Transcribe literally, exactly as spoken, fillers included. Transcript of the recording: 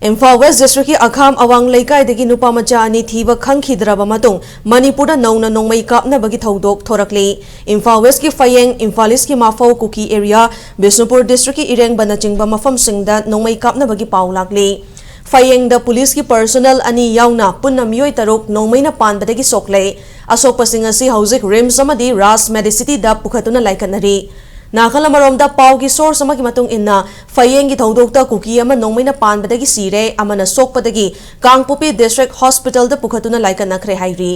Imphal west ꯗꯤꯁꯇ꯭ꯔꯤꯛꯀꯤ ꯑꯈꯥꯝ ꯑꯋꯥꯡ ꯂꯩꯀꯥꯏꯗꯒꯤ ꯅꯨꯄꯥ ꯃꯆꯥ ꯑꯅꯤ ꯊꯤꯕ ꯈꯪꯈꯤꯗ꯭ꯔꯕ ꯃꯇꯨꯡ ꯃꯅꯤꯄꯨꯔꯗ ꯅꯧꯅ ꯅꯣꯡꯃꯩ ꯀꯥꯞꯅꯕꯒꯤ ꯊꯧꯗꯣꯛ ꯊꯣꯔꯛꯂꯤ꯫ ꯏꯝꯐꯥꯜ ꯋꯦꯁꯀꯤ ꯐꯌꯦꯡ, ꯏꯝꯐꯥꯜ ꯏꯁꯀꯤ ꯃꯥꯐꯧ, ꯀꯨꯀꯤ ꯑꯦꯔꯤꯌꯥ, ꯕꯤꯁꯅꯨꯄꯨꯔ ꯗꯤꯁꯇ꯭ꯔꯤꯛꯀꯤ ꯏꯔꯦꯡꯕꯅꯆꯤꯡꯕ ꯃꯐꯝꯁꯤꯡꯗ ꯅꯣꯡꯃꯩ ꯀꯥꯞꯅꯕꯒꯤ ꯄꯥꯎ ꯂꯥꯛꯂꯤ꯫ ꯐꯌꯦꯡꯗ ꯄꯨꯂꯤꯁꯀꯤ ꯄꯔꯁꯣꯅꯦꯜ ꯑꯅꯤ ꯌꯥꯎꯅ ꯄꯨꯟꯅ ꯃꯤꯑꯣꯏ ꯇꯔꯨꯛ ꯅꯣꯡꯃꯩꯅ ꯄꯥꯟꯕꯗꯒꯤ ꯁꯣꯛꯂꯦ꯫ ꯑꯁꯣꯛꯄꯁꯤꯡ ꯑꯁꯤ ꯍꯧꯖꯤꯛ ꯔꯤꯝꯁ ꯑꯃꯗꯤ ꯔꯥꯖ ꯃꯦꯗꯤꯁꯤꯇꯤꯗ ꯄꯨꯈꯠꯇꯨꯅ ꯂꯥꯏꯀꯠꯅꯔꯤ꯫ ꯅꯥꯀꯜ ꯑꯃꯔꯣꯝꯗ, ꯄꯥꯎꯒꯤ ꯁꯣꯔꯁ ꯑꯃꯒꯤ ꯃꯇꯨꯡ ꯏꯟꯅ, ꯐꯌꯦꯡꯒꯤ ꯊꯧꯗꯣꯛꯇ ꯀꯨꯀꯤ ꯑꯃ ꯅꯣꯡꯃꯩꯅ ꯄꯥꯟꯕꯗꯒꯤ ꯁꯤꯔꯦ, ꯑꯃꯅ ꯁꯣꯛꯄꯗꯒꯤ ꯀꯥꯡꯄꯣꯛꯄꯤ ꯗꯤꯁꯇ꯭ꯔꯤꯛ ꯍꯣꯁꯄꯤꯇꯥꯜꯗ ꯄꯨꯈꯠꯇꯨꯅ ꯂꯥꯏꯀꯠꯅꯈ꯭ꯔꯦ ꯍꯥꯏꯔꯤ꯫